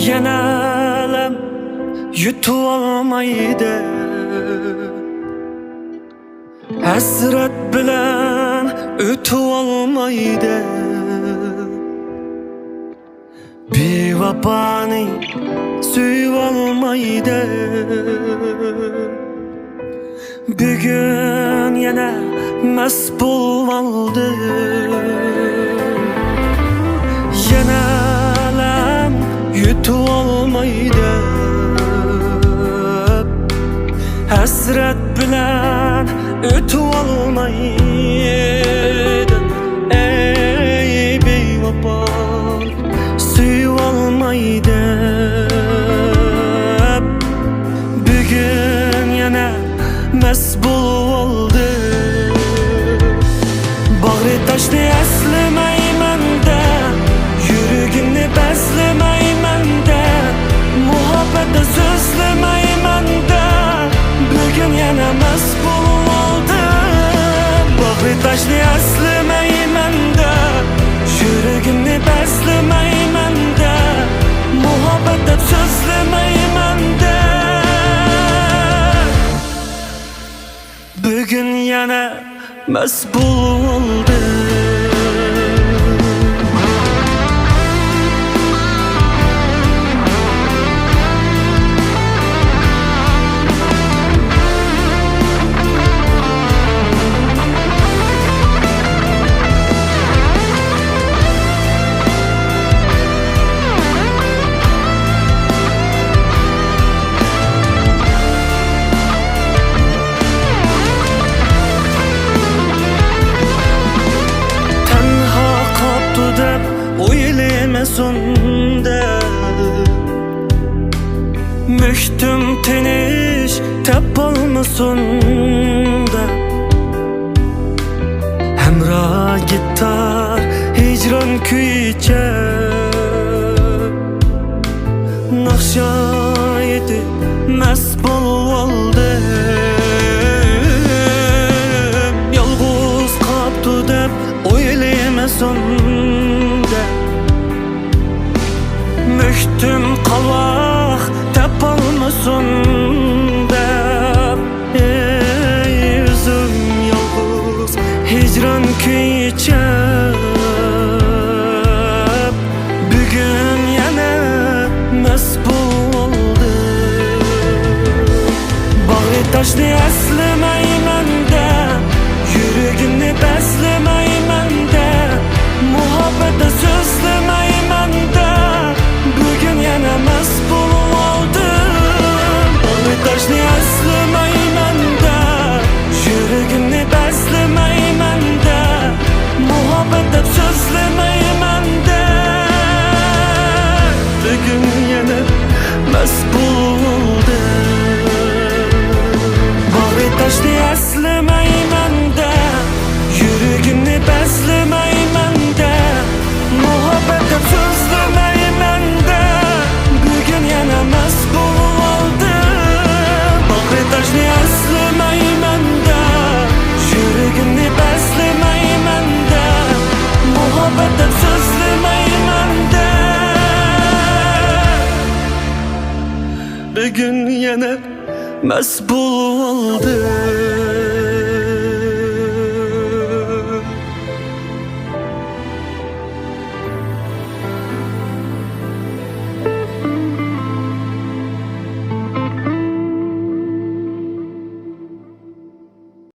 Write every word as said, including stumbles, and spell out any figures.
يەنە ئالەم يۇتۇۋالمايدۇ. ھەسرەت بىلەن ئۆتۈۋالمايدۇ. بىۋاپانى سۆيۈۋالمايدۇ. بۈگۈن يەنە مەست بولۇۋالدىم. يەنە ئالەم يۇتۇۋالمايدۇ. ھەسرەت بىلەن ئۆتۈۋالمايدۇ. ئەي بىۋاپا، سۆيۈۋالماي دەپ، بۈگۈن يەنە مەست بولۇۋالدى. باغرى تاشنى ئەسلىمەيمەن دەپ، يۈرىكىمنى بەسلىمەيمەن دەپ، مۇھەببەتتە سۆزلىمەيمەن دەپ، بۈگۈن يەنە مەست بولۇۋالدىم. باغرى تاشنى ئەسلىمەيمەن دەپ، يۈرىكىمنى بەسلىمەيمەن دەپ، مۇھەببەت دەپ سۆزلىمەيمەن دەپ، بۈگۈن يەنە مەست بولدۇم. تەنھا قاپتۇ دەپ ئويلىمىسۇن دەپ، مۆھكەم تىنىش تاپالمىسۇن دەپ، ھەمراھ گىتار ھىجران كۈيىچە، ناخشا ئېيتىپ مەست بولۇۋالدى. يالغۇز قاپتۇ دەپ ئويلىمىسۇن دەپ، مۆھكەم قاۋاق تاپالمىسۇن دەپ، ئەي ئۆزۈم يالغۇز ھىجران كۈيىچە، بۈگۈن يەنە مەست بولدى. باغرى تاشنى ئەسلىمەيمەن دەپ، يۈرىكىمنى بەسلىمەيمەن دەپ، مۇھەببەتتە سۆزلىمەيمەن دەپ، بۈگۈن يەنە مەست بولۇۋالدىم. باغرى تاشنى ئەسلىمەيمەن دەپ، يۈرىكىمنى بەسلىمەيمەن دەپ، مۇھەببەت دەپ سۆزلىمەيمەن دەپ، بۈگۈن يەنە مەست بولدى. باغرى تاشنى ئەسلىمەيمەن دەپ، يۈرىكىمنى بەسلىمەيمەن دەپ، مۇھەببەت دەپ سۆزلىمەيمەن دەپ، بۈگۈن يەنە مەست بولۇۋالدىم. باغرى تاشنى ئەسلىمەيمەن دەپ، يۈرىكىمنى بەسلىمەيمەن دەپ، مۇھەببەت دەپ سۆزلىمەيمەن دەپ، بۈگۈن يەنە مەست بولدى.